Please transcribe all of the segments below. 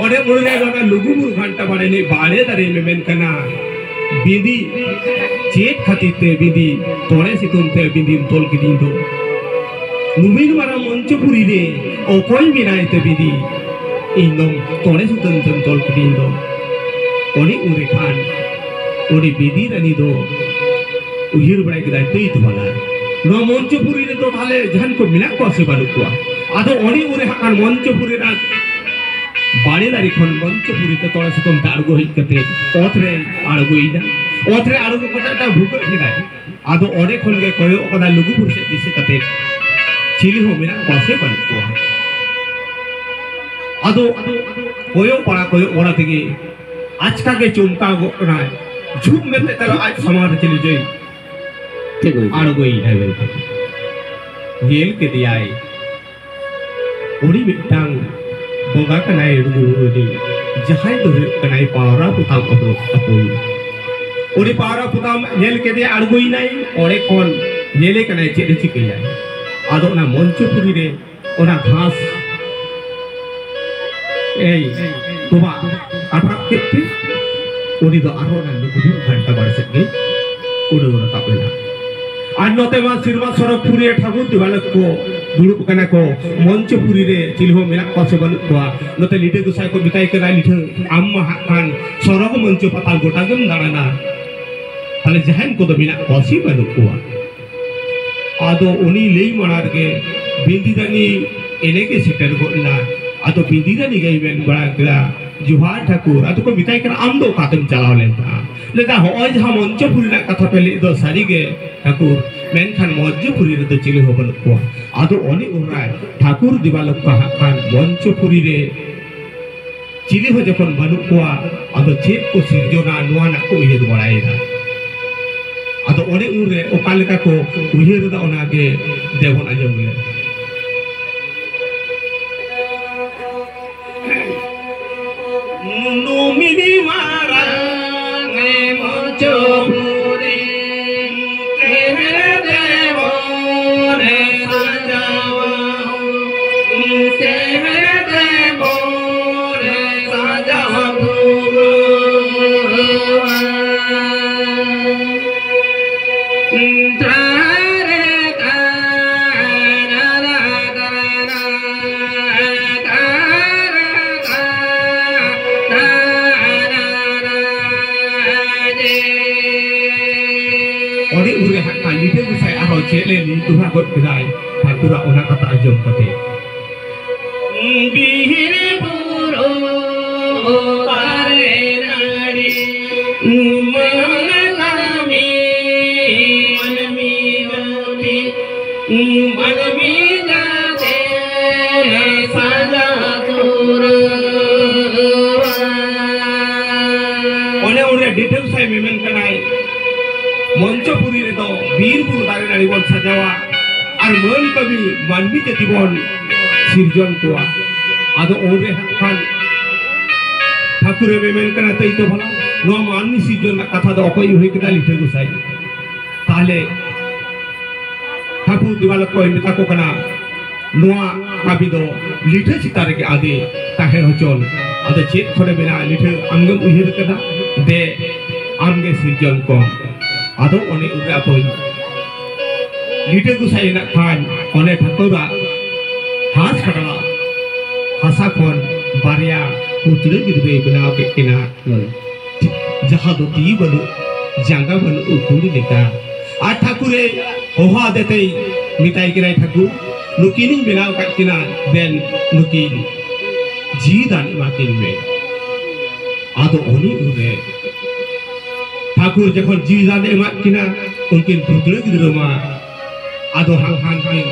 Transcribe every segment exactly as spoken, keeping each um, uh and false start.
ᱚᱸᱰᱮ ᱢᱩᱬ ᱨᱮ ᱚᱱᱟ ᱞᱩᱜᱩ ᱵᱩᱨᱩ ᱜᱷᱟᱱᱴᱟ ᱵᱟᱲᱮ ᱨᱤᱱᱤᱡ ᱵᱟᱲᱮ ᱫᱟᱨᱮ ᱢᱮᱢᱮᱱ ᱠᱟᱱᱟ, ᱵᱤᱸᱫᱤ, ᱪᱮᱫ ᱠᱷᱟᱹᱛᱤᱨ ᱛᱮ ᱵᱤᱸᱫᱤ ᱛᱚᱲᱮ ᱥᱤᱛᱩᱝ ᱛᱮ ᱵᱤᱸᱫᱤᱢ ᱛᱚᱞ ᱠᱤᱫᱤᱧ ᱫᱚ? ᱱᱩᱢᱤᱱ ᱢᱟᱨᱟᱝ ᱢᱚᱧᱪᱚᱯᱩᱨᱤ ᱨᱮ ᱚᱠᱚᱭ ᱢᱮᱱᱟᱭ ᱛᱮ ᱵᱤᱸᱫᱤ ᱤᱧ ᱫᱚᱢ ᱛᱚᱲᱮ ᱥᱤᱛᱩᱝ ᱛᱮᱢ ᱛᱚᱞ ᱠᱤᱫᱤᱧ ᱫᱚ? ᱚᱱᱮ ᱩᱱ ᱨᱮ ᱠᱷᱟᱱ ᱩᱱᱤ ᱵᱤᱸᱫᱤ ᱨᱟᱱᱤ ᱫᱚ ᱩᱭᱦᱟᱹᱨ ᱵᱟᱲᱟᱭ ᱠᱮᱫᱟᱭ, ᱛᱟᱹᱭ ᱛᱚ ᱵᱟᱞᱟ, ᱱᱚᱣᱟ ᱢᱚᱧᱪᱚᱯᱩᱨᱤ ᱨᱮᱫᱚ ᱛᱟᱦᱞᱮ ᱡᱟᱦᱟᱱ ᱠᱚ ᱢᱮᱱᱟᱜ ᱠᱚᱣᱟ ᱥᱮ ᱵᱟᱹᱱᱩᱜ ᱠᱚᱣᱟ? ᱟᱫᱚ ᱚᱱᱮ ᱩᱱ ᱨᱮ ᱦᱟᱸᱜ ᱠᱷᱟᱱ ᱢᱚᱧᱪᱚᱯᱩᱨᱤ ᱨᱮᱱᱟᱜ ᱵᱟᱲᱮ ᱫᱟᱨᱮ ᱠᱷᱚᱱ ᱢᱚᱧᱪᱚᱯᱩᱨᱤ ᱛᱮ ᱛᱚᱲᱮ ᱥᱩᱛᱟᱹᱢ ᱛᱮ ᱟᱬᱜᱚ ᱦᱮᱡ ᱠᱟᱛᱮ ᱚᱛ ᱨᱮ ᱟᱬᱜᱚᱭᱮᱱᱟ᱾ ᱚᱛ ᱨᱮ ᱟᱬᱜᱚ ᱠᱟᱛᱮ ᱢᱤᱫᱴᱟᱝ ᱵᱷᱩᱜᱟᱹᱜ ᱠᱮᱫᱟᱭ᱾ ᱟᱫᱚ ᱚᱸᱰᱮ ᱠᱷᱚᱱ ᱜᱮ ᱠᱚᱭᱚᱜ ᱠᱟᱫᱟ ᱞᱩᱜᱩ ᱵᱩᱨᱩ ᱥᱮᱫ ᱫᱤᱥᱟᱹ ᱠᱟᱛᱮ, ᱪᱤᱞᱤ ᱦᱚᱸ ᱢᱮᱱᱟᱜ ᱠᱚᱣᱟ ᱥᱮ ᱵᱟᱹᱱᱩᱜ ᱠᱚᱣᱟ? ᱟᱫᱚ ᱠᱚᱭᱚᱜ ᱵᱟᱲᱟ, ᱠᱚᱭᱚᱜ ᱵᱟᱲᱟ ᱛᱮᱜᱮ ᱟᱪᱠᱟ ᱜᱮ ᱪᱚᱢᱠᱟᱣ ᱜᱚᱫ ᱮᱱᱟᱭ᱾ ᱡᱷᱩᱯ ᱢᱮᱱᱛᱮ ᱛᱟᱨᱟ ᱟᱡ ᱥᱟᱢᱟᱝ ᱨᱮ ᱪᱤᱞᱤ ᱪᱚᱭ ᱛᱤᱸᱜᱩᱭ ᱟᱬᱜᱚᱭᱮᱱᱟᱭ ᱢᱮᱱᱛᱮ᱾ ᱧᱮᱞ ᱠᱮᱫᱮᱭᱟᱭ, ᱩᱱᱤ ᱢᱤᱫᱴᱟᱝ ᱵᱚᱸᱜᱟ ᱠᱟᱱᱟᱭ, ᱞᱩᱜᱩ ᱵᱩᱨᱩ ᱨᱤᱱᱤᱡ, ᱡᱟᱦᱟᱸᱭ ᱫᱚ ᱦᱩᱭᱩᱜ ᱠᱟᱱᱟᱭ ᱯᱟᱣᱨᱟ ᱯᱚᱛᱟᱢ ᱟᱵᱚ ᱟᱹᱯᱩᱭ᱾ ᱩᱱᱤ ᱯᱟᱣᱨᱟ ᱯᱚᱛᱟᱢ ᱧᱮᱞ ᱠᱮᱫᱮᱭᱟ, ᱟᱬᱜᱚᱭᱮᱱᱟᱭ, ᱚᱸᱰᱮ ᱠᱷᱚᱱ ᱧᱮᱞᱮ ᱠᱟᱱᱟᱭ ᱪᱮᱫ ᱮ ᱪᱤᱠᱟᱹᱭᱟᱭ᱾ ᱟᱫᱚ ᱚᱱᱟ ᱢᱚᱧᱪᱚᱯᱩᱨᱤ ᱨᱮ ᱚᱱᱟ ᱜᱷᱟᱥ ᱮᱭ ᱛᱚᱵᱟ ᱟᱴᱟᱜ ᱠᱮᱫ ᱛᱮ ᱩᱱᱤ ᱫᱚ ᱟᱨᱦᱚᱸ ᱚᱱᱟ ᱞᱩᱜᱩᱵᱩᱨᱩ ᱜᱷᱟᱱᱴᱟ ᱵᱟᱲᱮ ᱥᱮᱫ ᱜᱮ ᱩᱰᱟᱹᱣ ᱨᱟᱠᱟᱵ ᱮᱱᱟ᱾ ᱟᱨ ᱱᱚᱛᱮ ᱢᱟ ᱥᱮᱨᱢᱟ ᱥᱚᱨᱚᱜᱽᱯᱩᱨᱤ ᱨᱮ ᱴᱷᱟᱹᱠᱩᱨ ᱫᱤᱵᱟᱞᱚᱠ ᱠᱚ ᱫᱩᱲᱩᱵ ᱠᱟᱱᱟ ᱠᱚ, ᱢᱚᱧᱪᱚᱯᱩᱨᱤ ᱨᱮ ᱪᱤᱞᱤ ᱦᱚᱸ ᱢᱮᱱᱟᱜ ᱠᱚᱣᱟ ᱥᱮ ᱵᱟᱹᱱᱩᱜ ᱠᱚᱣᱟ? ᱱᱚᱛᱮ ᱞᱤᱴᱟᱹ ᱜᱚᱸᱥᱟᱭ ᱠᱚ ᱢᱮᱛᱟᱭ ᱠᱟᱱᱟ, "ᱞᱤᱴᱟᱹ, ᱟᱢ ᱢᱟ ᱦᱟᱸᱜ ᱠᱷᱟᱱ ᱥᱚᱨᱚᱜᱽ ᱢᱚᱧᱪᱚ ᱯᱟᱛᱟᱞ ᱜᱚᱴᱟ ᱜᱮᱢ ᱫᱟᱬᱟᱱᱟ, ᱛᱟᱦᱞᱮ ᱡᱟᱦᱟᱸᱭ ᱠᱚᱫᱚ ᱢᱮᱱᱟᱜ ᱠᱚᱣᱟ ᱥᱮ ᱵᱟᱹᱱᱩᱜ ᱠᱚᱣᱟ?" ᱟᱫᱚ ᱩᱱᱤ ᱞᱟᱹᱭ ᱢᱟᱲᱟᱝ ᱨᱮᱜᱮ ᱵᱤᱱᱫᱤᱫᱟᱱᱤ ᱮᱱᱮ ᱜᱮ ᱥᱮᱴᱮᱨ ᱜᱚᱫ ᱮᱱᱟ᱾ ᱟᱫᱚ ᱵᱤᱱᱫᱤᱫᱟᱱᱤ ᱜᱮᱭ ᱢᱮᱱ ᱵᱟᱲᱟ ᱠᱮᱫᱟ, "ᱡᱚᱦᱟᱨ ᱴᱷᱟᱹᱠᱩᱨ᱾" ᱟᱫᱚ ᱠᱚ ᱢᱮᱛᱟᱭ ᱠᱟᱱᱟ, "ᱟᱢ ᱫᱚ ᱚᱠᱟ ᱛᱮᱢ ᱪᱟᱞᱟᱣ ᱞᱮᱱ ᱛᱟᱦᱮᱸᱫ?" ᱞᱟᱹᱭᱫᱟ, "ᱦᱚᱸᱜᱼᱚᱭ ᱡᱟᱦᱟᱸ ᱢᱚᱧᱪᱚᱯᱩᱨᱤ ᱨᱮᱱᱟᱜ ᱠᱟᱛᱷᱟ ᱯᱮ ᱞᱟᱹᱭ ᱫᱚ ᱥᱟᱹᱨᱤ ᱜᱮ ᱴᱷᱟᱹᱠᱩᱨ, ᱢᱮᱱᱠᱷᱟᱱ ᱢᱚᱧᱪᱚᱯᱩᱨᱤ ᱨᱮᱫᱚ ᱪᱤᱞᱤ ᱦᱚᱸ ᱵᱟᱹᱱᱩᱜ ᱠᱚᱣᱟ᱾" ᱟᱫᱚ ᱚᱱᱮ ᱩᱱᱨᱟᱭ ᱴᱷᱟᱹᱠᱩᱨ ᱫᱤᱵᱟᱞᱚᱠ ᱦᱟᱸᱜ ᱠᱷᱟᱱ ᱢᱚᱧᱪᱚᱯᱩᱨᱤ ᱨᱮ ᱪᱤᱞᱤ ᱦᱚᱸ ᱡᱚᱠᱷᱚᱱ ᱵᱟᱹᱱᱩᱜ ᱠᱚᱣᱟ, ᱟᱫᱚ ᱪᱮᱫ ᱠᱚ ᱥᱤᱨᱡᱚᱱᱟ, ᱱᱚᱣᱟ ᱨᱮᱱᱟᱜ ᱠᱚ ᱩᱭᱦᱟᱹᱨ ᱵᱟᱲᱟᱭᱮᱫᱟ᱾ ᱟᱫᱚ ᱚᱱᱮ ᱩᱱᱨᱮ ᱚᱠᱟ ᱞᱮᱠᱟ ᱠᱚ ᱩᱭᱦᱟᱹᱨ ᱮᱫᱟ, ᱚᱱᱟ ᱜᱮ ᱫᱮᱵᱚᱱ ᱟᱸᱡᱚᱢ ᱞᱮ᱾ ᱱᱩᱱᱩ ᱢᱤᱱᱤ ᱢᱟᱨᱟᱝ ᱢᱚᱧᱪᱚᱯᱩᱨᱤ, ᱛᱮᱦᱮᱧ ᱫᱮᱵᱚᱱ ᱥᱟᱡᱟᱣᱟ, ᱛᱮᱦᱮᱧ ᱫᱮᱵᱚᱱ ᱥᱟᱡᱟᱣ ᱫᱷᱩᱨᱟᱹᱣᱟ᱾ ᱚᱸᱰᱮ ᱩᱱᱨᱮ ᱦᱟᱸᱜ ᱠᱷᱟᱱ ᱞᱤᱴᱟᱹ ᱜᱚᱸᱥᱟᱭ ᱟᱨᱦᱚᱸ ᱪᱮᱫ ᱮ ᱞᱟᱹᱭ ᱫᱚᱦᱲᱟ ᱜᱚᱫ ᱠᱮᱫᱟᱭ ᱴᱷᱟᱹᱠᱩᱨᱟᱜ ᱚᱱᱟ ᱠᱟᱛᱷᱟ ᱟᱸᱡᱚᱢ ᱠᱟᱛᱮ᱾ ᱵᱤᱨ ᱵᱩᱨᱩ ᱫᱟᱨᱮ ᱱᱟᱹᱲᱤ, ᱢᱟᱹᱱᱢᱤ, ᱢᱟᱹᱱᱢᱤ ᱡᱟᱹᱛᱤ, ᱢᱟᱹᱱᱢᱤ ᱡᱟᱹᱛᱤ ᱥᱟᱡᱟᱣ ᱫᱷᱩᱨᱟᱹᱣᱟ᱾ ᱚᱱᱮ ᱚᱸᱰᱮ ᱰᱤᱴᱷᱟᱹ ᱜᱚᱸᱥᱟᱭ ᱢᱮᱢᱮᱱ ᱠᱟᱱᱟᱭ, ᱢᱚᱧᱪᱚᱯᱩᱨᱤ ᱨᱮᱫᱚ ᱵᱤᱨ ᱵᱩᱨᱩ ᱫᱟᱨᱮ ᱱᱟᱹᱲᱤ ᱵᱚᱱ ᱥᱟᱡᱟᱣᱟ ᱟᱨ ᱢᱟᱹᱱ ᱠᱟᱹᱢᱤ ᱢᱟᱹᱱᱢᱤ ᱡᱟᱹᱛᱤ ᱵᱚᱱ ᱥᱤᱨᱡᱚᱱ ᱠᱚᱣᱟ᱾ ᱟᱫᱚ ᱩᱱᱨᱮ ᱦᱟᱸᱜ ᱠᱷᱟᱱ ᱴᱷᱟᱹᱠᱩᱨᱮ ᱢᱮᱢᱮᱱ ᱠᱟᱱᱟ, "ᱛᱟᱹᱭ ᱛᱚ ᱵᱷᱟᱞᱟ, ᱱᱚᱣᱟ ᱢᱟᱹᱱᱢᱤ ᱥᱤᱨᱡᱚᱱ ᱨᱮᱱᱟᱜ ᱠᱟᱛᱷᱟ ᱫᱚ ᱚᱠᱚᱭ ᱩᱭᱦᱟᱹᱨ ᱠᱮᱫᱟ?" ᱞᱤᱴᱷᱟᱹ ᱜᱚᱸᱥᱟᱭ᱾ ᱛᱟᱦᱞᱮ ᱴᱷᱟᱹᱠᱩᱨ ᱫᱤᱵᱟᱞᱚᱠ ᱠᱚᱭ ᱢᱮᱛᱟ ᱠᱚ ᱠᱟᱱᱟ, "ᱱᱚᱣᱟ ᱠᱟᱹᱢᱤ ᱫᱚ ᱞᱤᱴᱷᱟᱹ ᱪᱮᱛᱟᱱ ᱨᱮᱜᱮ ᱟᱫᱮ ᱛᱟᱦᱮᱸ ᱦᱚᱪᱚᱱ᱾ ᱟᱫᱚ ᱪᱮᱫ ᱠᱷᱚᱱᱮ ᱵᱮᱱᱟᱣᱟ ᱞᱤᱴᱷᱟᱹ? ᱟᱢᱜᱮᱢ ᱩᱭᱦᱟᱹᱨ ᱠᱟᱫᱟ, ᱫᱮ ᱟᱢᱜᱮ ᱥᱤᱨᱡᱚᱱ ᱠᱚᱢ᱾" ᱟᱫᱚ ᱚᱱᱮ ᱩᱱᱨᱮ ᱟᱫᱚᱭ ᱞᱤᱴᱟᱹ ᱜᱚᱸᱥᱟᱭ ᱱᱟᱜ ᱠᱷᱟᱱ ᱚᱱᱮ ᱴᱷᱟᱹᱠᱩᱨᱟᱜ ᱦᱟᱸᱥ ᱠᱟᱰᱟᱣᱟᱜ ᱦᱟᱥᱟ ᱠᱷᱚᱱ ᱵᱟᱨᱭᱟ ᱯᱩᱛᱲᱟᱹ ᱜᱤᱫᱽᱨᱟᱹᱭ ᱵᱮᱱᱟᱣ ᱠᱮᱫ ᱠᱤᱱᱟ᱾ ᱦᱳᱭ᱾ ᱡᱟᱦᱟᱸ ᱫᱚ ᱛᱤ ᱵᱟᱹᱱᱩᱜ, ᱡᱟᱸᱜᱟ ᱵᱟᱹᱱᱩᱜ, ᱩᱠᱩᱲ ᱞᱮᱠᱟ᱾ ᱟᱨ ᱴᱷᱟᱹᱠᱩᱨᱮ ᱦᱚᱦᱚ ᱟᱫᱮ ᱛᱮᱭ ᱢᱮᱛᱟᱭ ᱠᱟᱱᱟᱭ, "ᱴᱷᱟᱹᱠᱩᱨ, ᱱᱩᱠᱤᱱᱤᱧ ᱵᱮᱱᱟᱣ ᱠᱟᱫ ᱠᱤᱱᱟ, ᱫᱮᱱ ᱱᱩᱠᱤᱱ ᱡᱤᱣᱤ ᱫᱟᱱ ᱮᱢᱟ ᱠᱤᱱ ᱢᱮ᱾" ᱟᱫᱚ ᱩᱱᱤ ᱩᱱᱨᱮ ᱴᱷᱟᱹᱠᱩᱨ ᱡᱚᱠᱷᱚᱱ ᱡᱤᱣᱤ ᱫᱟᱱ ᱮ ᱮᱢᱟᱫ ᱠᱤᱱᱟ, ᱩᱱᱠᱤᱱ ᱯᱩᱛᱲᱟᱹ ᱜᱤᱫᱽᱨᱟᱹ ᱢᱟ ᱟᱫᱚ ᱦᱟᱱ ᱦᱟᱱ ᱠᱤᱱ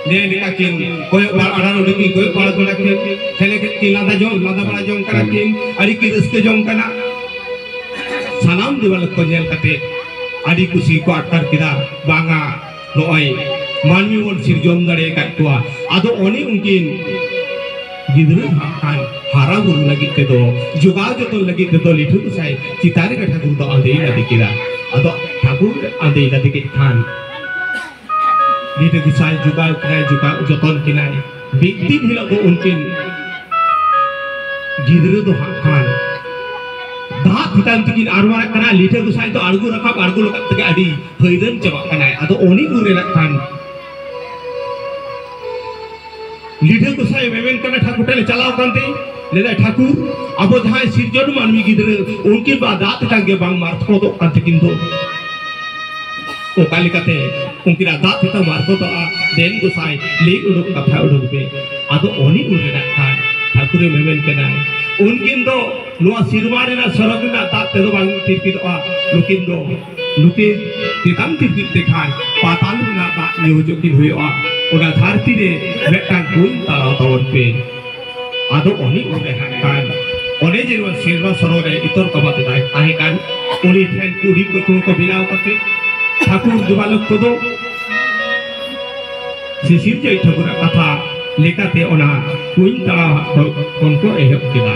ᱧᱮᱞ ᱞᱮᱠᱟ ᱠᱤᱱ ᱠᱚᱭᱚᱜ ᱵᱟᱲᱟ, ᱟᱲᱟᱝ ᱨᱮ ᱠᱤᱱ ᱠᱚᱭᱚᱜ ᱵᱟᱲᱟ ᱠᱟᱱᱟ ᱠᱤᱱ, ᱠᱷᱮᱞᱮ ᱠᱮᱫ ᱠᱤᱱ, ᱞᱟᱸᱫᱟ ᱡᱚᱝ, ᱞᱟᱸᱫᱟ ᱵᱟᱲᱟ ᱡᱚᱝ ᱠᱟᱱᱟ ᱠᱤᱱ, ᱟᱹᱰᱤ ᱠᱤᱱ ᱨᱟᱹᱥᱠᱟᱹ ᱡᱚᱝ ᱠᱟᱱᱟ᱾ ᱥᱟᱱᱟᱢ ᱫᱮᱣᱟᱞ ᱠᱚ ᱧᱮᱞ ᱠᱟᱛᱮ ᱟᱹᱰᱤ ᱠᱩᱥᱤ ᱠᱚ ᱟᱴᱠᱟᱨ ᱠᱮᱫᱟ, ᱵᱟᱝᱟ ᱱᱚᱜᱼᱚᱭ ᱢᱟᱹᱱᱢᱤ ᱵᱚᱱ ᱥᱤᱨᱡᱚᱱ ᱫᱟᱲᱮ ᱟᱠᱟᱫ ᱠᱚᱣᱟ᱾ ᱟᱫᱚ ᱩᱱᱤ ᱩᱱᱠᱤᱱ ᱜᱤᱫᱽᱨᱟᱹ ᱦᱟᱸᱜ ᱠᱷᱟᱱ ᱦᱟᱨᱟ ᱵᱩᱨᱩ ᱞᱟᱹᱜᱤᱫ ᱛᱮᱫᱚ, ᱡᱚᱜᱟᱣ ᱡᱚᱛᱚᱱ ᱞᱟᱹᱜᱤᱫ ᱛᱮᱫᱚ ᱞᱤᱴᱷᱩ ᱜᱚᱸᱥᱟᱭ ᱪᱮᱛᱟᱱ ᱨᱮᱜᱮ ᱴᱷᱟᱹᱠᱩᱨ ᱫᱚ ᱟᱸᱫᱮᱭ ᱞᱟᱫᱮ ᱠᱮᱫᱟ᱾ ᱟᱫᱚ ᱴᱷᱟᱹᱠᱩᱨ ᱟᱸᱫᱮᱭ ᱞᱟᱫᱮ ᱠᱮᱫ ᱠᱷᱟᱱ ᱞᱤᱴᱷᱩ ᱜᱚᱸᱥᱟᱭ ᱡᱚᱜᱟᱣ ᱠᱤᱱᱟᱭ, ᱡᱚᱜᱟᱣ ᱡᱚᱛᱚᱱ ᱠᱤᱱᱟᱭ᱾ ᱢᱤᱫ ᱫᱤᱱ ᱦᱤᱞᱳᱜ ᱫᱚ ᱩᱱᱠᱤᱱ ᱜᱤᱫᱽᱨᱟᱹ ᱫᱚ ᱦᱟᱸᱜ ᱠᱷᱟᱱ ᱫᱟᱜ ᱛᱮᱛᱟᱝ ᱛᱮᱠᱤᱱ ᱟᱨᱣᱟᱨᱟᱜ ᱠᱟᱱᱟ᱾ ᱞᱤᱴᱷᱟᱹ ᱜᱚᱸᱥᱟᱭ ᱫᱚ ᱟᱬᱜᱚ ᱨᱟᱠᱟᱵ, ᱟᱬᱜᱚ ᱨᱟᱠᱟᱵ ᱛᱮᱜᱮ ᱟᱹᱰᱤ ᱦᱟᱹᱭᱨᱟᱹᱱ ᱪᱟᱵᱟᱜ ᱠᱟᱱᱟᱭ᱾ ᱟᱫᱚ ᱩᱱᱤ ᱩᱱᱨᱮ ᱱᱟᱜ ᱠᱷᱟᱱ ᱞᱤᱴᱷᱟᱹ ᱜᱚᱸᱥᱟᱭ ᱢᱮᱢᱮᱱ ᱠᱟᱱᱟ, ᱴᱷᱟᱹᱠᱩᱨ ᱴᱷᱮᱱ ᱮ ᱪᱟᱞᱟᱣ ᱠᱟᱱᱛᱮ ᱞᱟᱹᱭᱫᱟᱭ, "ᱴᱷᱟᱹᱠᱩᱨ, ᱟᱵᱚ ᱡᱟᱦᱟᱸᱭ ᱥᱤᱨᱡᱚᱱ ᱢᱟᱹᱱᱢᱤ ᱜᱤᱫᱽᱨᱟᱹ, ᱩᱱᱠᱤᱱ ᱢᱟ ᱫᱟᱜ ᱛᱮᱛᱟᱝ ᱜᱮ ᱵᱟᱝ ᱢᱟᱨᱛᱚᱫᱚᱜ ᱠᱟᱱ ᱛᱟᱹᱠᱤᱱ ᱫᱚ, ᱚᱠᱟ ᱞᱮᱠᱟᱛᱮ ᱩᱱᱠᱤᱱᱟᱜ ᱫᱟᱜ ᱛᱮᱛᱟᱝ ᱢᱟᱨᱛᱚᱫᱚᱜᱼᱟ? ᱫᱮᱱ ᱜᱚᱸᱥᱟᱭ, ᱞᱟᱹᱭ ᱩᱰᱩᱠ, ᱠᱟᱛᱷᱟ ᱩᱰᱩᱠ ᱯᱮ᱾" ᱟᱫᱚ ᱩᱱᱤ ᱩᱱᱨᱮ ᱱᱟᱜ ᱠᱷᱟᱱ ᱴᱷᱟᱹᱠᱩᱨᱮ ᱢᱮᱢᱮᱱ ᱠᱟᱱᱟᱭ, ᱩᱱᱠᱤᱱ ᱫᱚ ᱱᱚᱣᱟ ᱥᱮᱨᱢᱟ ᱨᱮᱱᱟᱜ ᱥᱚᱨᱚᱜᱽ ᱨᱮᱱᱟᱜ ᱫᱟᱜ ᱛᱮᱫᱚ ᱵᱟᱝ ᱛᱤᱨᱯᱤᱫᱚᱜᱼᱟ᱾ ᱱᱩᱠᱤᱱ ᱫᱚ, ᱱᱩᱠᱤᱱ ᱪᱮᱛᱟᱱ ᱛᱤᱨᱯᱤᱫ ᱛᱮᱠᱷᱟᱱ ᱯᱟᱛᱟᱞ ᱨᱮᱱᱟᱜ ᱫᱟᱜ ᱧᱩ ᱦᱚᱪᱚ ᱠᱤᱱ ᱦᱩᱭᱩᱜᱼᱟ᱾ ᱚᱱᱟ ᱫᱷᱟᱹᱨᱛᱤ ᱨᱮ ᱢᱤᱫᱴᱟᱝ ᱠᱩᱧ ᱛᱟᱲᱟᱣ ᱛᱟᱵᱚᱱ ᱯᱮ᱾ ᱟᱫᱚ ᱩᱱᱤ ᱚᱸᱰᱮ ᱦᱟᱸᱜ ᱠᱷᱟᱱ, ᱚᱱᱮ ᱡᱮ ᱱᱚᱣᱟ ᱥᱮᱨᱢᱟ ᱥᱚᱨᱚᱜᱽ ᱨᱮ ᱤᱛᱚᱨ ᱠᱟᱵᱟ ᱛᱮ ᱛᱟᱦᱮᱸ ᱠᱟᱱ, ᱩᱱᱤ ᱴᱷᱮᱱ ᱠᱩᱲᱤ ᱠᱚ ᱠᱚ ᱵᱮᱱᱟᱣ ᱠᱟᱛᱮ ᱴᱷᱟᱹᱠᱩᱨ ᱫᱮᱵᱟᱞᱳᱠ ᱠᱚᱫᱚ ᱥᱤᱥᱤᱨ ᱡᱟᱹᱭ ᱴᱷᱟᱹᱠᱩᱨᱟᱜ ᱠᱟᱛᱷᱟ ᱞᱮᱠᱟᱛᱮ ᱚᱱᱟ ᱠᱩᱧ ᱛᱟᱲᱟᱣ ᱦᱟᱸᱜ ᱠᱷᱚᱱ ᱠᱚ ᱮᱦᱚᱵ ᱠᱮᱫᱟ᱾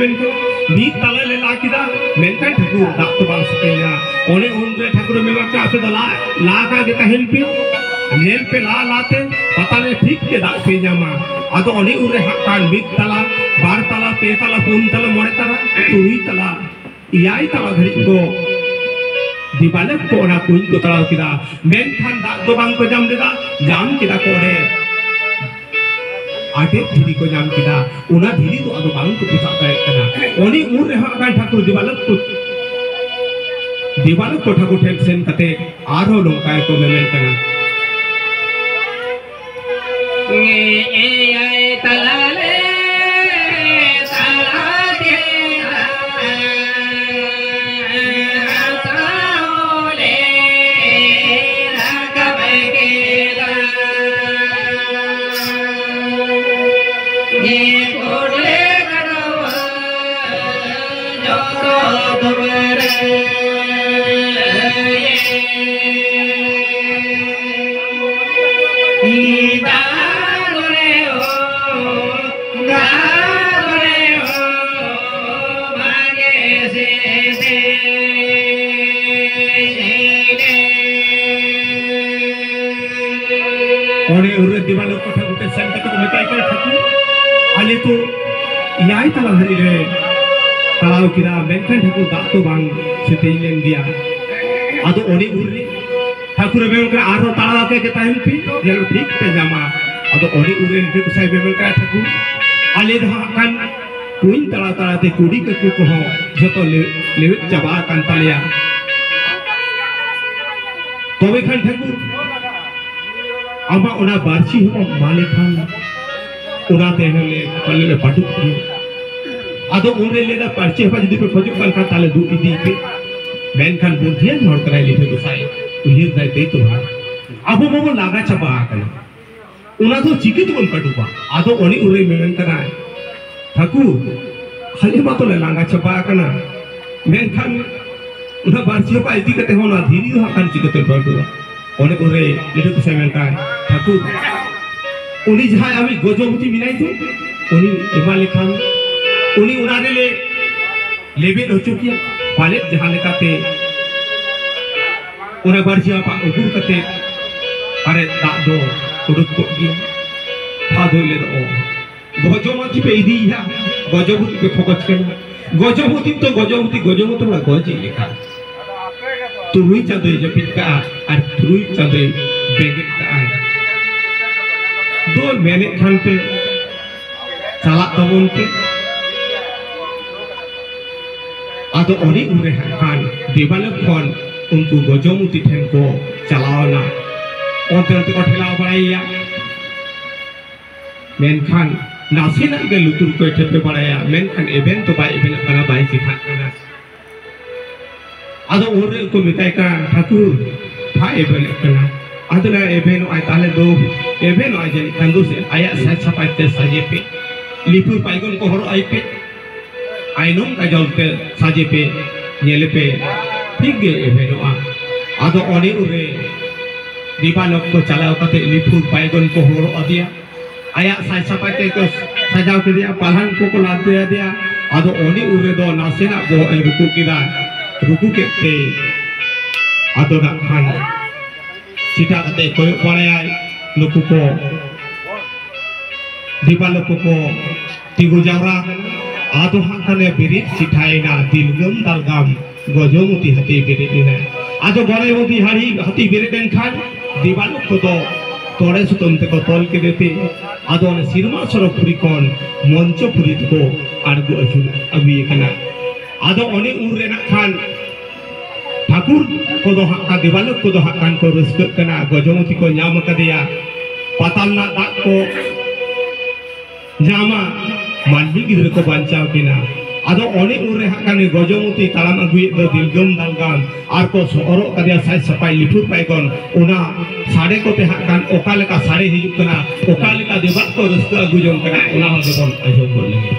ᱢᱮᱱᱠᱷᱟᱱ ᱢᱤᱫ ᱛᱟᱞᱟ ᱞᱮ ᱞᱟ ᱠᱮᱫᱟ, ᱢᱮᱱᱠᱷᱟᱱ ᱴᱷᱟᱹᱠᱩᱨ ᱫᱟᱜ ᱫᱚ ᱵᱟᱝ ᱥᱮᱴᱮᱨ ᱞᱮᱱᱟ᱾ ᱚᱱᱮ ᱩᱱᱨᱮ ᱴᱷᱟᱹᱠᱩᱨᱮ ᱢᱮᱱ ᱠᱮᱫᱟ, "ᱟᱯᱮ ᱫᱚ ᱞᱟ, ᱞᱟ ᱠᱟᱜ ᱜᱮ ᱛᱟᱦᱮᱱ ᱯᱮ, ᱧᱮᱞ ᱯᱮ, ᱞᱟ ᱞᱟ ᱛᱮ ᱯᱟᱛᱟ ᱨᱮ ᱴᱷᱤᱠ ᱜᱮ ᱫᱟᱜ ᱯᱮ ᱧᱟᱢᱟ᱾" ᱟᱫᱚ ᱚᱱᱮ ᱩᱱᱨᱮ ᱦᱟᱸᱜ ᱠᱷᱟᱱ ᱢᱤᱫ ᱛᱟᱞᱟ, ᱵᱟᱨ ᱛᱟᱞᱟ, ᱯᱮ ᱛᱟᱞᱟ, ᱯᱩᱱ ᱛᱟᱞᱟ, ᱢᱚᱬᱮ ᱛᱟᱞᱟ, ᱛᱩᱨᱩᱭ ᱛᱟᱞᱟ, ᱮᱭᱟᱭ ᱛᱟᱞᱟ ᱫᱷᱟᱹᱨᱤᱡ ᱠᱚ ᱫᱤᱵᱟᱞᱚᱠ ᱠᱚ ᱚᱱᱟ ᱠᱩᱧ ᱠᱚ ᱛᱟᱲᱟᱣ ᱠᱮᱫᱟ, ᱢᱮᱱᱠᱷᱟᱱ ᱫᱟᱜ ᱫᱚ ᱵᱟᱝ ᱠᱚ ᱧᱟᱢ ᱞᱮᱫᱟ᱾ ᱧᱟᱢ ᱠᱮᱫᱟ ᱠᱚ ᱚᱸᱰᱮ ᱟᱴᱮᱫ ᱫᱷᱤᱨᱤ ᱠᱚ ᱧᱟᱢ ᱠᱮᱫᱟ, ᱚᱱᱟ ᱫᱷᱤᱨᱤ ᱫᱚ ᱟᱫᱚ ᱵᱟᱝ ᱠᱚ ᱯᱚᱥᱟᱜ ᱫᱟᱲᱮᱭᱟᱜ ᱠᱟᱱᱟ᱾ ᱚᱱᱮ ᱩᱱ ᱨᱮᱦᱚᱸ ᱟᱠᱟᱱ ᱴᱷᱟᱹᱠᱩᱨ ᱫᱤᱵᱟᱞᱚᱠ ᱠᱚ, ᱫᱤᱵᱟᱞᱚᱠ ᱠᱚ ᱴᱷᱟᱹᱠᱩᱨ ᱴᱷᱮᱱ ᱥᱮᱱ ᱠᱟᱛᱮ ᱟᱨᱦᱚᱸ ᱱᱚᱝᱠᱟ ᱜᱮᱠᱚ ᱢᱮᱢᱮᱱ ᱠᱟᱱᱟ᱾ ᱮᱭᱟᱭ ᱛᱟᱞᱟ ᱞᱮ ᱛᱟᱲᱟᱣ ᱠᱮᱫᱟ, ᱦᱟᱥᱟᱣ ᱞᱮ ᱨᱟᱠᱟᱵ ᱠᱮᱫᱟ᱾ ᱡᱮ ᱠᱚᱲᱮ ᱜᱟᱰᱟᱣᱟ ᱡᱚᱛᱚ ᱫᱩᱣᱟᱹᱨ ᱫᱟᱜ ᱨᱮ ᱚ, ᱫᱟᱜ ᱨᱮ ᱚ, ᱵᱟᱝ ᱮ ᱥᱮᱥᱮ᱾ ᱚᱸᱰᱮ ᱩᱨᱟᱹ ᱫᱤᱵᱟᱞᱚᱠ ᱠᱚ ᱴᱷᱟᱹᱠᱩᱨ ᱴᱷᱮᱱ ᱥᱮᱱ ᱠᱟᱛᱮ ᱠᱚ ᱢᱮᱛᱟᱭ ᱠᱟᱱᱟ, "ᱴᱷᱟᱹᱠᱩᱨ, ᱟᱞᱮ ᱛᱚ ᱮᱭᱟᱭ ᱛᱟᱞᱟ ᱫᱷᱟᱹᱨᱤᱡ ᱞᱮ ᱛᱟᱲᱟᱣ ᱠᱮᱫᱟ, ᱢᱮᱱᱠᱷᱟᱱ ᱴᱷᱟᱹᱠᱩᱨ ᱫᱟᱜ ᱫᱚ ᱵᱟᱝ ᱥᱮᱛᱮᱧ ᱞᱮᱱ ᱜᱮᱭᱟ᱾" ᱟᱫᱚ ᱚᱸᱰᱮ ᱩᱨ ᱨᱮ ᱴᱷᱟᱹᱠᱩᱨᱮ ᱢᱮᱱ ᱠᱟᱱᱟ, "ᱟᱨᱦᱚᱸ ᱛᱟᱲᱟᱣ ᱟᱠᱟᱫ ᱜᱮ ᱛᱟᱦᱮᱱ ᱯᱮ, ᱧᱮᱞ ᱴᱷᱤᱠ ᱯᱮ ᱧᱟᱢᱟ᱾" ᱟᱫᱚ ᱚᱸᱰᱮ ᱩᱨ ᱨᱮ ᱞᱤᱴᱟᱹ ᱜᱚᱸᱥᱟᱭ ᱢᱮᱱ ᱠᱟᱱᱟ, "ᱴᱷᱟᱹᱠᱩᱨ, ᱟᱞᱮ ᱫᱚ ᱦᱟᱸᱜ ᱠᱷᱟᱱ ᱠᱩᱧ ᱛᱟᱲᱟᱣ ᱛᱟᱲᱟᱣ ᱛᱮ ᱠᱩᱰᱤ ᱠᱟᱹᱠᱩ ᱠᱚᱦᱚᱸ ᱡᱚᱛᱚ ᱞᱮ-, ᱞᱮᱣᱮᱫ ᱪᱟᱵᱟ ᱟᱠᱟᱱ ᱛᱟᱞᱮᱭᱟ᱾ ᱛᱚᱵᱮ ᱠᱷᱟᱱ ᱴᱷᱟᱹᱠᱩᱨ, ᱟᱢᱟᱜ ᱚᱱᱟ ᱵᱟᱹᱲᱥᱤ ᱦᱚᱸ ᱮᱢᱟ ᱞᱮᱠᱷᱟᱱ ᱚᱱᱟ ᱛᱮᱦᱚᱸ ᱞᱮ ᱯᱟᱞᱮ ᱞᱮ ᱯᱟᱹᱴᱩᱵ ᱠᱮᱭᱟ᱾ ᱟᱫᱚ ᱩᱱᱨᱮ ᱞᱟᱹᱭᱫᱟ, ᱵᱟᱹᱲᱥᱤ ᱦᱚᱸ ᱡᱩᱫᱤ ᱯᱮ ᱠᱷᱚᱡᱚᱜ ᱠᱟᱱ ᱠᱷᱟᱱ ᱛᱟᱦᱞᱮ ᱫᱩᱜ ᱤᱫᱤᱭ ᱯᱮ᱾" ᱢᱮᱱᱠᱷᱟᱱ ᱵᱩᱫᱽᱫᱷᱤᱭᱟᱱ ᱦᱚᱲ ᱠᱟᱱᱟᱭ ᱞᱤᱴᱟᱹ ᱜᱚᱸᱥᱟᱭ, ᱩᱭᱦᱟᱹᱨ ᱫᱟᱭ ᱫᱟᱹᱭ ᱛᱚ ᱵᱟᱝ, ᱟᱵᱚ ᱢᱟᱵᱚ ᱞᱟᱸᱜᱟ ᱪᱟᱵᱟ ᱟᱠᱟᱱᱟ᱾ ᱚᱱᱟ ᱫᱚ ᱪᱤᱠᱟᱹ ᱛᱮᱵᱚᱱ ᱯᱟᱹᱴᱩᱵᱟ? ᱟᱫᱚ ᱚᱱᱮ ᱩᱱᱨᱮ ᱢᱮᱢᱮᱱ ᱠᱟᱱᱟᱭ, "ᱴᱷᱟᱹᱠᱩᱨ, ᱟᱞᱮ ᱢᱟᱛᱚ ᱞᱮ ᱞᱟᱸᱜᱟ ᱪᱟᱵᱟ ᱟᱠᱟᱱᱟ, ᱢᱮᱱᱠᱷᱟᱱ ᱚᱱᱟ ᱵᱟᱹᱲᱥᱤ ᱦᱚᱯᱟ ᱤᱫᱤ ᱠᱟᱛᱮ ᱦᱚᱸ ᱚᱱᱟ ᱫᱷᱤᱨᱤ ᱫᱚ ᱦᱟᱸᱜ ᱠᱷᱟᱱ ᱪᱤᱠᱟᱹᱛᱮ ᱯᱟᱹᱴᱩᱵᱟ?" ᱚᱱᱮ ᱩᱱᱨᱮ ᱞᱤᱴᱟᱹ ᱜᱚᱸᱥᱟᱭ ᱢᱮᱱ ᱠᱟᱱᱟᱭ, "ᱴᱷᱟᱹᱠᱩᱨ, ᱩᱱᱤ ᱡᱟᱦᱟᱸᱭ ᱟᱢᱤᱡ ᱜᱚᱡᱚ ᱵᱩᱰᱷᱤ ᱢᱮᱱᱟᱭ ᱫᱚ, ᱩᱱᱤ ᱮᱢᱟ ᱞᱮᱠᱷᱟᱱ ᱩᱱᱤ ᱚᱱᱟ ᱨᱮᱞᱮ ᱞᱮᱵᱮᱫ ᱦᱚᱪᱚ ᱠᱮᱭᱟ, ᱯᱟᱞᱮᱫ ᱡᱟᱦᱟᱸ ᱞᱮᱠᱟᱛᱮ ᱚᱱᱟ ᱵᱟᱹᱲᱥᱤ ᱦᱟᱯᱟ ᱩᱰᱩᱠ ᱠᱟᱛᱮ ᱟᱨᱮ ᱫᱟᱜ ᱫᱚ ᱩᱰᱩᱠ ᱠᱚᱜ ᱜᱮᱭᱟ᱾ ᱟᱫᱚ ᱞᱮ ᱫᱚ ᱜᱚᱡᱚᱢᱚᱛᱤ ᱯᱮ ᱤᱫᱤᱭᱮᱭᱟ, ᱜᱚᱡᱚᱢᱚᱛᱤ ᱯᱮ ᱠᱷᱚᱠᱚᱡ ᱠᱟᱱᱟ᱾ ᱜᱚᱡᱚᱢᱚᱛᱤ ᱛᱚ ᱜᱚᱡᱚᱢᱚᱛᱤ, ᱜᱚᱡᱚᱢᱚᱛᱤ ᱢᱟ ᱜᱚᱡ ᱮᱫ ᱞᱮᱠᱟ᱾ ᱛᱩᱨᱩᱭ ᱪᱟᱸᱫᱚᱭ ᱡᱟᱹᱯᱤᱫ ᱠᱟᱜᱼᱟ ᱟᱨ ᱛᱩᱨᱩᱭ ᱪᱟᱸᱫᱚᱭ ᱵᱮᱸᱜᱮᱫ ᱠᱟᱜᱼᱟ᱾ ᱫᱚ ᱢᱮᱱᱮᱫ ᱠᱷᱟᱱ ᱯᱮ ᱪᱟᱞᱟᱜ ᱛᱟᱵᱚᱱ ᱯᱮ᱾ ᱟᱫᱚ ᱚᱱᱮ ᱩᱱᱨᱮ ᱦᱟᱸᱜ ᱠᱷᱟᱱ ᱫᱮᱵᱟᱞᱳᱠ ᱠᱷᱚᱱ ᱩᱱᱠᱩ ᱜᱚᱡᱚᱢᱚᱛᱤ ᱴᱷᱮᱱ ᱠᱚ ᱪᱟᱞᱟᱣ ᱮᱱᱟ᱾ ᱚᱱᱛᱮ ᱱᱚᱛᱮ ᱠᱚ ᱴᱷᱮᱞᱟᱣ ᱵᱟᱲᱟᱭᱮᱭᱟ, ᱢᱮᱱᱠᱷᱟᱱ ᱱᱟᱥᱮᱱᱟᱜ ᱜᱮ ᱞᱩᱛᱩᱨ ᱠᱚᱭ ᱴᱷᱮᱯᱮ ᱵᱟᱲᱟᱭᱟ, ᱢᱮᱱᱠᱷᱟᱱ ᱮᱵᱷᱮᱱ ᱫᱚ ᱵᱟᱭ ᱮᱵᱷᱮᱱᱚᱜ ᱠᱟᱱᱟ, ᱵᱟᱭ ᱪᱮᱴᱷᱟᱜ ᱠᱟᱱᱟ᱾ ᱟᱫᱚ ᱩᱱᱨᱮ ᱠᱚ ᱢᱮᱛᱟᱭ ᱠᱟᱱᱟ, "ᱴᱷᱟᱹᱠᱩᱨ, ᱵᱟᱭ ᱮᱵᱷᱮᱱᱚᱜ ᱠᱟᱱᱟ᱾" ᱟᱫᱚ ᱱᱟ ᱮᱵᱷᱮᱱᱚᱜᱼᱟᱭ, ᱛᱟᱦᱞᱮ ᱫᱚ ᱮᱵᱷᱮᱱᱚᱜᱼᱟᱭ ᱡᱟᱹᱱᱤᱡ ᱠᱷᱟᱱ ᱫᱚ ᱥᱮ, ᱟᱭᱟᱜ ᱥᱟᱡᱽ ᱥᱟᱯᱟᱡ ᱛᱮ ᱥᱟᱡᱮ ᱯᱮ, ᱞᱤᱯᱩᱨ ᱯᱟᱭᱜᱚᱱ ᱠᱚ ᱦᱚᱨᱚᱜ ᱟᱭ ᱯᱮ, ᱟᱭᱱᱚᱢ ᱠᱟᱡᱚᱞ ᱛᱮ ᱥᱟᱡᱮ ᱯᱮ, ᱧᱮᱞᱮ ᱯᱮ, ᱴᱷᱤᱠ ᱜᱮ ᱮᱵᱷᱮᱱᱚᱜᱼᱟ᱾ ᱟᱫᱚ ᱚᱱᱮ ᱩᱱᱨᱮ ᱫᱮᱵᱟᱞᱳᱠ ᱠᱚ ᱪᱟᱞᱟᱣ ᱠᱟᱛᱮ ᱞᱤᱯᱷᱩᱨ ᱯᱟᱭᱜᱚᱱ ᱠᱚ ᱦᱚᱨᱚᱜ ᱟᱫᱮᱭᱟ, ᱟᱭᱟᱜ ᱥᱟᱡᱽ ᱥᱟᱯᱟᱡ ᱛᱮ ᱠᱚ ᱥᱟᱡᱟᱣ ᱠᱮᱫᱮᱭᱟ, ᱯᱟᱞᱦᱟᱱ ᱠᱚᱠᱚ ᱞᱟᱫᱮ ᱟᱫᱮᱭᱟ᱾ ᱟᱫᱚ ᱚᱱᱮ ᱩᱱ ᱨᱮᱫᱚ ᱱᱟᱥᱮᱱᱟᱜ ᱵᱚᱦᱚᱜ ᱮ ᱨᱩᱠᱩ ᱠᱮᱫᱟ, ᱨᱩᱠᱩ ᱠᱮᱫ ᱛᱮ ᱟᱫᱚ ᱱᱟᱜ ᱠᱷᱟᱱ ᱪᱮᱴᱷᱟ ᱠᱟᱛᱮ ᱠᱚᱭᱚᱜ ᱵᱟᱲᱟᱭᱟᱭ, ᱱᱩᱠᱩ ᱠᱚ ᱫᱮᱵᱟᱞᱳᱠ ᱠᱚ ᱛᱤᱸᱜᱩ ᱡᱟᱣᱨᱟ ᱟᱠᱟᱱᱟ᱾ ᱟᱫᱚ ᱦᱟᱸᱜ ᱠᱷᱟᱱᱮ ᱵᱮᱨᱮᱫ ᱪᱮᱴᱷᱟᱭᱮᱱᱟ, ᱫᱤᱞᱜᱟᱹᱢ ᱫᱟᱞᱜᱟᱢ ᱜᱚᱡᱚᱢᱚᱛᱤ ᱦᱟᱹᱛᱤ ᱵᱮᱨᱮᱫ ᱮᱱᱟ᱾ ᱟᱫᱚ ᱜᱚᱡᱚᱢᱚᱛᱤ ᱦᱟᱹᱲᱤ-, ᱦᱟᱹᱛᱤ ᱵᱮᱨᱮᱫ ᱮᱱᱠᱷᱟᱱ ᱫᱮᱵᱟᱞᱳᱠ ᱠᱚᱫᱚ ᱛᱚᱲᱮ ᱥᱩᱛᱟᱹᱢ ᱛᱮᱠᱚ ᱛᱚᱞ ᱠᱮᱫᱮ ᱛᱮ ᱟᱫᱚ ᱚᱱᱮ ᱥᱤᱨᱢᱟ ᱥᱚᱨᱚᱜᱽᱯᱩᱨᱤ ᱠᱷᱚᱱ ᱢᱚᱧᱪᱚᱯᱩᱨᱤ ᱛᱮᱠᱚ ᱟᱬᱜᱚ ᱟᱹᱪᱩᱨ ᱟᱹᱜᱩᱭᱮ ᱠᱟᱱᱟ᱾ ᱟᱫᱚ ᱚᱱᱮ ᱩᱱ ᱨᱮ ᱱᱟᱜ ᱠᱷᱟᱱ ᱴᱷᱟᱹᱠᱩᱨ ᱠᱚᱫᱚ ᱦᱟᱸᱜ ᱠᱷᱟᱱ, ᱫᱮᱵᱟᱞᱳᱠ ᱠᱚᱫᱚ ᱦᱟᱸᱜ ᱠᱷᱟᱱ ᱠᱚ ᱨᱟᱹᱥᱠᱟᱹᱜ ᱠᱟᱱᱟ, ᱜᱚᱡᱚᱢᱚᱛᱤ ᱠᱚ ᱧᱟᱢ ᱟᱠᱟᱫᱮᱭᱟ, ᱯᱟᱛᱟᱞ ᱨᱮᱱᱟᱜ ᱫᱟᱜ ᱠᱚ ᱧᱟᱢᱟ, ᱢᱟᱹᱱᱢᱤ ᱜᱤᱫᱽᱨᱟᱹ ᱠᱚ ᱵᱟᱧᱪᱟᱣ ᱠᱤᱱᱟ᱾ ᱟᱫᱚ ᱚᱱᱮ ᱩᱱᱨᱮ ᱦᱟᱸᱜ ᱠᱷᱟᱱ ᱜᱚᱡᱚᱢᱚᱛᱤ ᱛᱟᱲᱟᱢ ᱟᱹᱜᱩᱭᱮᱫ ᱫᱚ ᱫᱤᱞᱜᱟᱹᱢ ᱫᱟᱞᱜᱟᱢ ᱟᱨ ᱠᱚ ᱥᱚᱦᱚᱨᱚᱜ ᱠᱟᱫᱮᱭᱟ ᱥᱟᱡᱽ ᱥᱟᱯᱟᱡ ᱞᱤᱯᱷᱩᱨ ᱯᱟᱭᱜᱚᱱ, ᱚᱱᱟ ᱥᱟᱰᱮ ᱠᱚᱛᱮ ᱦᱟᱸᱜ ᱠᱷᱟᱱ ᱚᱠᱟ ᱞᱮᱠᱟ ᱥᱟᱰᱮ ᱦᱤᱡᱩᱜ ᱠᱟᱱᱟ, ᱚᱠᱟ ᱞᱮᱠᱟ ᱫᱮᱵᱟᱜ ᱠᱚ ᱨᱟᱹᱥᱠᱟᱹ ᱟᱹᱜᱩ ᱡᱚᱝ ᱠᱟᱱᱟ, ᱚᱱᱟ ᱦᱚᱸ ᱫᱮᱵᱚᱱ ᱟᱸᱡᱚᱢ ᱜᱚᱫ ᱞᱮᱜᱮ᱾